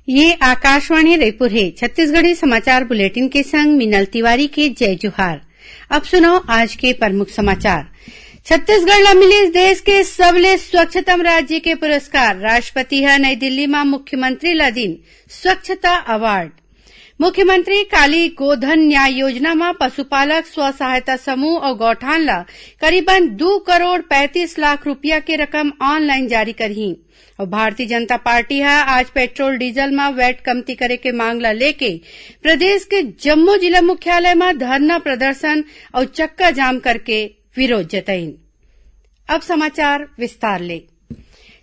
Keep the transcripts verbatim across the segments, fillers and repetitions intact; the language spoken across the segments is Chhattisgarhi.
ये आकाशवाणी रायपुर हे। छत्तीसगढ़ी समाचार बुलेटिन के संग मिनल तिवारी के जय जोहार। अब सुनव आज के प्रमुख समाचार। छत्तीसगढ़ ला मिलिस देश के सबले स्वच्छतम राज्य के पुरस्कार। राष्ट्रपति ह नई दिल्ली म मुख्यमंत्री ला दिन स्वच्छता अवार्ड। मुख्यमंत्री काली गोधन न्याय योजना म पशुपालक स्व सहायता समूह अउ गौठान ला करीबन दू करोड़ पैंतीस लाख रुपया के रकम online जारी करही। अउ भारतीय जनता पार्टी ह आज पेट्रोल डीजल म वैट कमती करे के मांग ला लेके प्रदेश के जम्मो जिला मुख्यालय म धरना प्रदर्शन अउ चक्का जाम करके विरोध जताइन। अब समाचार विस्तार ले।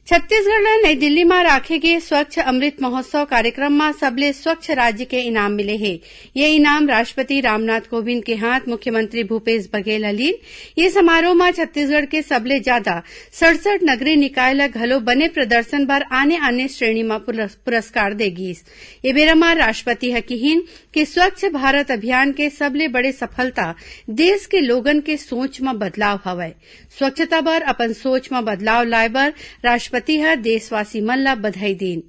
छत्तीसगढ़ ल नई दिल्ली म राखे गे स्वच्छ अमृत महोत्सव कार्यक्रम म सबले स्वच्छ राज्य के इनाम मिले हे। ये इनाम राष्ट्रपति रामनाथ कोविंद के हाथ मुख्यमंत्री भूपेश बघेल ह लीन। ये समारोह म छत्तीसगढ़ के सबले ज्यादा सड़सठ नगरीय निकाय ल घलो बने प्रदर्शन बर आने-आने श्रेणी म पुरस-, पुरस्कार दे गीस। ये बेरा म राष्ट्रपति ह किहीन कि स्वच्छ भारत अभियान के सबले बड़े सफलता देश के लोगन के सोच म बदलाव हवय। स्वच्छता बर अपन सोच म बदलाव लाए बर राष्ट्रपति ह देशवासी मन ला बधाई दीन।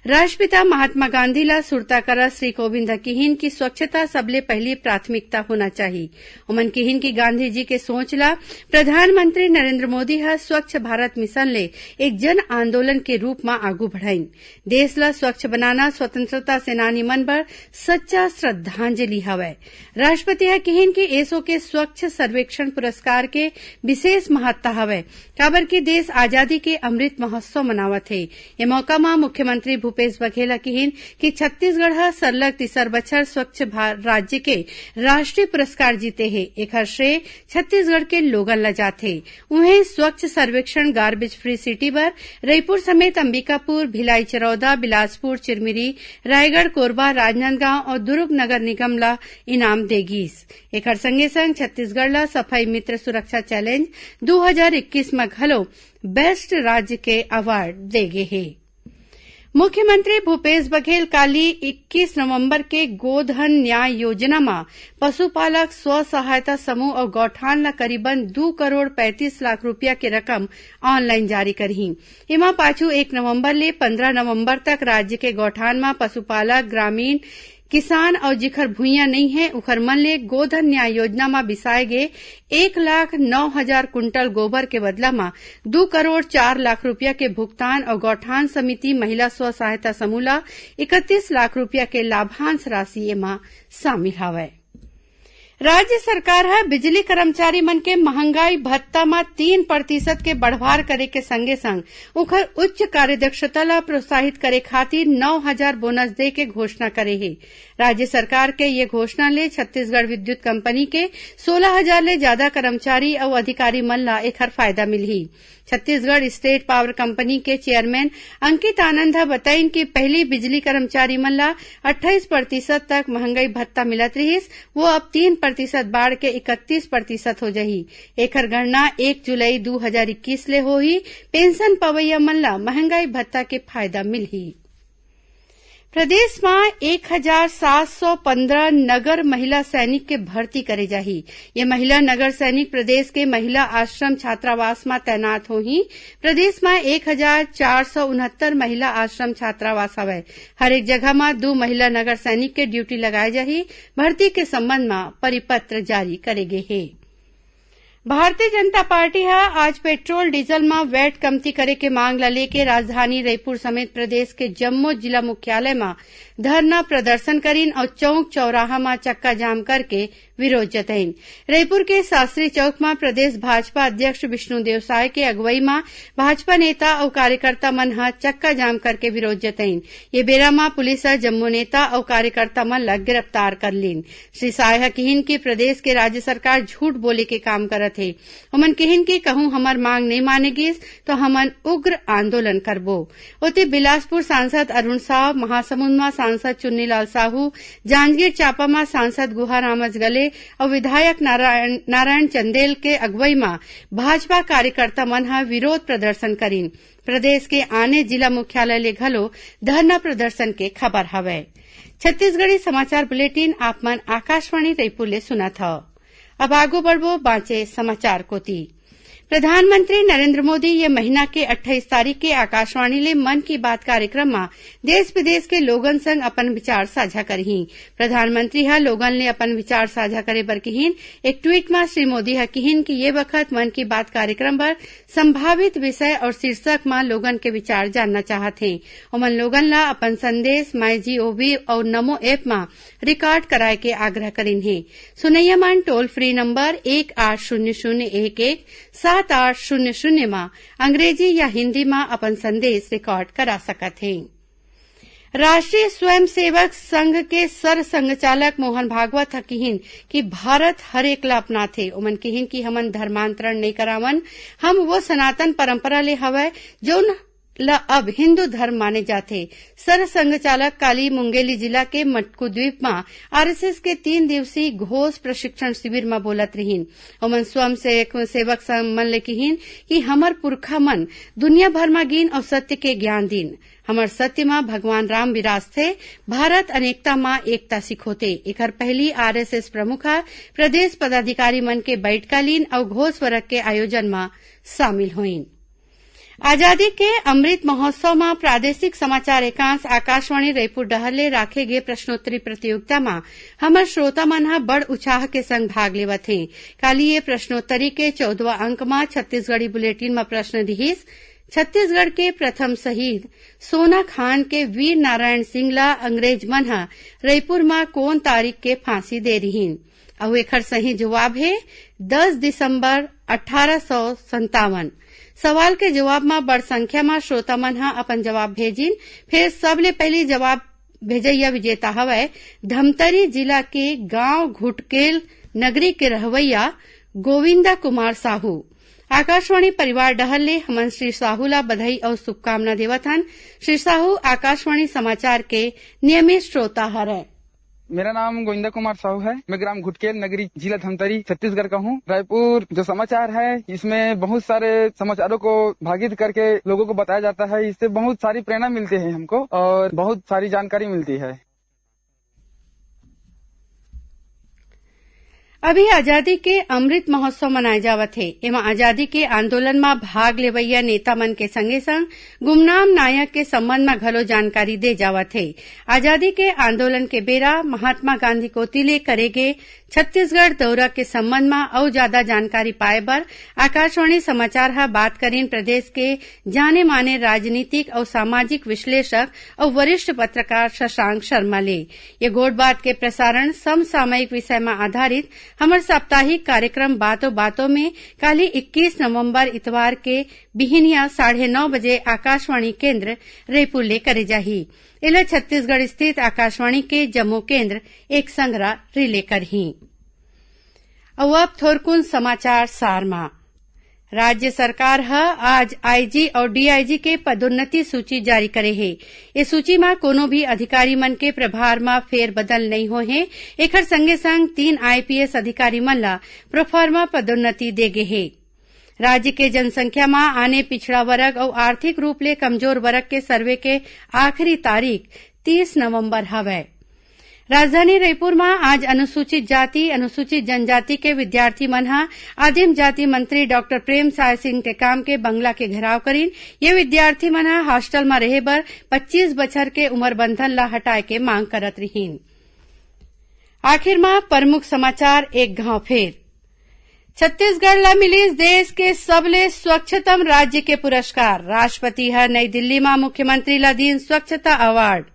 राष्ट्रपिता महात्मा गांधी ला सुरता करत श्री कोविंद ह किहीन कि स्वच्छता सबले पहिली प्राथमिकता होना चाही। ओमन किहीन कि गांधी जी के सोच ला प्रधानमंत्री नरेंद्र मोदी ह स्वच्छ भारत मिशन ले एक जन आंदोलन के रूप म आगू बढ़ाइन। देश ला स्वच्छ बनाना स्वतंत्रता सेनानी मन बर सच्चा श्रद्धांजलि हवय। राष्ट्रपति ह किहीन कि एसो के स्वच्छ सर्वेक्षण पुरस्कार के विशेष महत्ता हवय, काबर कि देश आजादी के अमृत महोत्सव मनावत हे। ए मौका म मुख्यमंत्री भूपेश बघेल ह किहीन कि छत्तीसगढ़ ह सरलग तीसर बछर स्वच्छ भा-, राज्य के राष्ट्रीय पुरस्कार जीते हे। एखर श्रेय छत्तीसगढ़ के लोगन ल जाथे। उहें, स्वच्छ सर्वेक्षण गार्बेज फ्री सिटी बर रईपुर समेत अंबिकापुर, भिलाई चरौदा, बिलासपुर, चिरमिरी, रायगढ़, कोरबा, राजनांदगांव अउ दुर्ग नगर निगम ल इनाम दे गीस। एखर संगे संग छत्तीसगढ़ ल सफाई मित्र सुरक्षा चैलेंज दू हजार इक्कीस म घलो बेस्ट राज्य के अवार्ड दे गे हे। मुख्यमंत्री भूपेश बघेल काली इक्कीस नवंबर के गोधन न्याय योजना म पशुपालक स्व सहायता समूह अउ गौठान ल करीबन दू करोड़ पैंतीस लाख रुपया के रकम online जारी करही। एमा पाछू एक नवंबर ले पंद्रह नवंबर तक राज्य के गौठान म पशुपालक, ग्रामीण, किसान अउ जिखर भुइयां नइ हे, उखर मन ले गोधन न्याय योजना म बिसाए गे एक लाख नौ हजार कुंटल गोबर के बदला म दू करोड़ चार लाख रुपया के भुगतान अउ गौठान समिति महिला स्व सहायता समूह ल इकतीस लाख रुपया के लाभांश राशि एमा शामिल हवय। राज्य सरकार ह बिजली कर्मचारी मन के महंगाई भत्ता म तीन प्रतिशत के बढ़वार करे के संगे संग उखर उच्च कार्यदक्षता ल प्रोत्साहित करे खातिर नौ हजार बोनस दे के घोषणा करे हे। राज्य सरकार के ये घोषणा ले छत्तीसगढ़ विद्युत कंपनी के सोलह हजार ले जादा कर्मचारी अउ अधिकारी मन ल एखर फायदा मिलही। छत्तीसगढ़ स्टेट पावर कंपनी के चेयरमैन अंकित आनंद ह बताइन कि पहिली बिजली कर्मचारी मन ल अट्ठाईस प्रतिशत तक महंगाई भत्ता मिलत रिहिस, वो अब तीन प्रतिशत बाढ़ के इकतीस प्रतिशत हो जाही। एखर गणना एक जुलाई दू हजार इक्कीस ले होही। पेंशन पवइया मन ल महंगाई भत्ता के फायदा मिलही। प्रदेश म एक हजार सात सौ पंद्रह नगर महिला सैनिक के भर्ती करे जाही। ये महिला नगर सैनिक प्रदेश के महिला आश्रम छात्रावास म तैनात होही। प्रदेश म एक हजार चार सौ उनहत्तर महिला आश्रम छात्रावास हवय। हर एक जगह म दू महिला नगर सैनिक के ड्यूटी लगाए जाही। भर्ती के संबंध म परिपत्र जारी करे गे हे। भारतीय जनता पार्टी ह आज पेट्रोल डीजल म वैट कमती करे के मांग ल लेके राजधानी रईपुर समेत प्रदेश के जम्मो जिला मुख्यालय म धरना प्रदर्शन करिन अउ चौक चौराहा म चक्का जाम करके विरोध जताइन। रईपुर के शास्त्री चौक म प्रदेश भाजपा अध्यक्ष विष्णुदेव साय के अगुवई म भाजपा नेता अउ कार्यकर्ता मन ह चक्का जाम करके विरोध जताइन। ये बेरा म पुलिस ह जम्मो नेता अउ कार्यकर्ता मन ल गिरफ्तार कर लीन। श्री साय ह किहिन कि प्रदेश के राज्य सरकार झूठ बोले के काम करत हे। ओमन किहिन कि कहूं हमर मांग नइ माने गिस, तो हमन उग्र आंदोलन करबो। ओती बिलासपुर सांसद अरुण साव, महासमुंद म सांसद चुन्नीलाल साहू, जांजगीर चांपा म सांसद गुहाराम अजगले अउ विधायक नारायण, नारायण चंदेल के अगुवई म भाजपा कार्यकर्ता मन ह विरोध प्रदर्शन करिन। प्रदेश के आने जिला मुख्यालय ले घलो धरना प्रदर्शन के खबर हवय। छत्तीसगढ़ी समाचार बुलेटिन आप मन आकाशवाणी रईपुर ले सुनत हव। अब आगू बढ़बो बांचे समाचार कोति। प्रधानमंत्री नरेंद्र मोदी ये महीना के अट्ठाईस तारीख के आकाशवाणी ले मन की बात कार्यक्रम म देश विदेश के लोगन संग अपन विचार साझा करही। प्रधानमंत्री ह लोगन ले अपन विचार साझा करे बर किहिन। एक ट्वीट म श्री मोदी ह किहिन कि ये बखत मन की बात कार्यक्रम बर संभावित विषय और शीर्षक म लोगन के विचार जानना चाहत हें। ओमन लोगन ला अपन संदेश MyGov और नमो ऐप म रिकॉर्ड कराए के आग्रह करिन हे। सुनइया मन टोल फ्री नंबर एक आठ शून्य शून्य एक एक सात आठ शून्य शून्य म अंग्रेजी या हिंदी म अपन संदेश रिकॉर्ड करा सकत हें। राष्ट्रीय स्वयंसेवक संघ के सर संघचालक मोहन भागवत ह किहिन कि भारत हर एक ला अपनाथे। ओमन किहिन कि हमन धर्मांतरण नइ करावन, हम वो सनातन परंपरा ले हवय, जौन ल अब हिंदू धर्म माने जाथे। सर संघचालक काली मुंगेली जिला के मटकू द्वीप म आरएसएस के तीन दिवसीय घोष प्रशिक्षण शिविर म बोलत रिहिन। ओमन स्वयं से-, सेवक संग मन ले किहिन कि हमर पुरखा मन दुनिया भर म गिन अउ सत्य के ज्ञान दिन। हमर सत्य म भगवान राम विराजथे, भारत अनेकता म एकता सिखोथे। एखर पहिली आरएसएस प्रमुख ह प्रदेश पदाधिकारी मन के बैठका लीन अउ घोष वर्ग के आयोजन म शामिल होइन। आजादी के अमृत महोत्सव म प्रादेशिक समाचार एकांश आकाशवाणी रईपुर डहर ले राखे गे प्रश्नोत्तरी प्रतियोगिता म हमर श्रोता मन ह बड़ उछाह के संग भाग लेवत हें। काली ये प्रश्नोत्तरी के चौदहवाँ अंक म छत्तीसगढ़ी बुलेटिन म प्रश्न रिहिस, छत्तीसगढ़ के प्रथम शहीद सोना खान के वीर नारायण सिंह ला अंग्रेज मन ह रईपुर म कोन तारीख के फांसी दे रिहिन? अउ एखर सही जवाब हे दस दिसंबर अट्ठारह सौ संतावन। सवाल के जवाब म बड़ संख्या म श्रोता मन ह अपन जवाब भेजिन। फेर सबले पहिली जवाब भेजइया विजेता हवय धमतरी जिला के गांव घुटकेल नगरी के रहवइया गोविंदा कुमार साहू। आकाशवाणी परिवार डहर ले हमन श्री साहू ला बधाई अउ शुभकामना देवत हन। श्री साहू आकाशवाणी समाचार के नियमित श्रोता हरय। मेरा नाम गोविंदा कुमार साहू है। मैं ग्राम घुटकेल नगरी, जिला धमतरी, छत्तीसगढ़ का हूँ। रायपुर जो समाचार है, इसमें बहुत सारे समाचारों को भागित करके लोगों को बताया जाता है। इससे बहुत सारी प्रेरणा मिलती है हमको और बहुत सारी जानकारी मिलती है। अभी आजादी के अमृत महोत्सव मनाए जावत हे। एमा आजादी के आंदोलन म भाग लेवइया नेता मन के संगे संग गुमनाम नायक के संबंध म घलो जानकारी दे जावत हे। आजादी के आंदोलन के बेरा महात्मा गांधी कोति ले करे गे छत्तीसगढ़ दौरा के संबंध म अउ जादा जानकारी पाए बर आकाशवाणी समाचार ह बात करिन प्रदेश के जाने माने राजनीतिक अउ सामाजिक विश्लेषक अउ वरिष्ठ पत्रकार शशांक शर्मा ले। ये गोठबात के प्रसारण समसामयिक विषय म आधारित हमर साप्ताहिक कार्यक्रम बातों बातों में काली इक्कीस नवंबर इतवार के बिहिनिया साढ़े नौ बजे आकाशवाणी केंद्र रईपुर ले करे जाही। एला छत्तीसगढ़ स्थित आकाशवाणी के जम्मो केंद्र एक संघरा रिले करही। अउ अब थोरकुन समाचार सार म। राज्य सरकार ह आज आईजी अउ डीआईजी के पदोन्नति सूची जारी करे हे। ए सूची म कोनो भी अधिकारी मन के प्रभार म फेरबदल नइ होए हे। एखर संगे संग तीन आईपीएस अधिकारी मन ल प्रोफार्मा पदोन्नति दे गे हे। राज्य के जनसंख्या म आने पिछड़ा वर्ग अउ आर्थिक रूप ले कमजोर वर्ग के सर्वे के आखिरी तारीख तीस नवंबर हवय। राजधानी रईपुर म आज अनुसूचित जाति, अनुसूचित जनजाति के विद्यार्थी मन ह आदिम जाति मंत्री डॉक्टर प्रेम साय सिंह टेकाम के बंगला के घेराव करिन। ये विद्यार्थी मन ह हॉस्टल म रहे बर पच्चीस बछर के उमर बंधन ल हटाए के मांग करत रिहिन। आखिर म प्रमुख समाचार एक घांव फेर। छत्तीसगढ़ ल मिलिस देश के सबले स्वच्छतम राज्य के पुरस्कार। राष्ट्रपति ह नई दिल्ली म मुख्यमंत्री ल दीन स्वच्छता अवार्ड।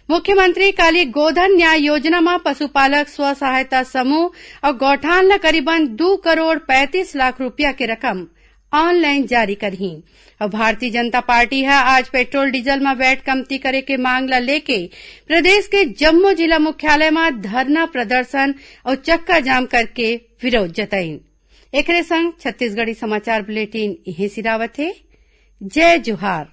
मुख्यमंत्री काली गोधन न्याय योजना म पशुपालक स्व सहायता समूह अउ गौठान ल करीबन दू करोड़ पैंतीस लाख रुपया के रकम ऑनलाइन जारी करही। अउ भारतीय जनता पार्टी ह आज पेट्रोल डीजल म वैट कमती करे के मांग ल लेके प्रदेश के जम्मो जिला मुख्यालय म धरना प्रदर्शन अउ चक्का जाम करके विरोध जताइन। एकरे संग छत्तीसगढ़ी समाचार बुलेटिन इहें सिरावत हे। जय जोहार।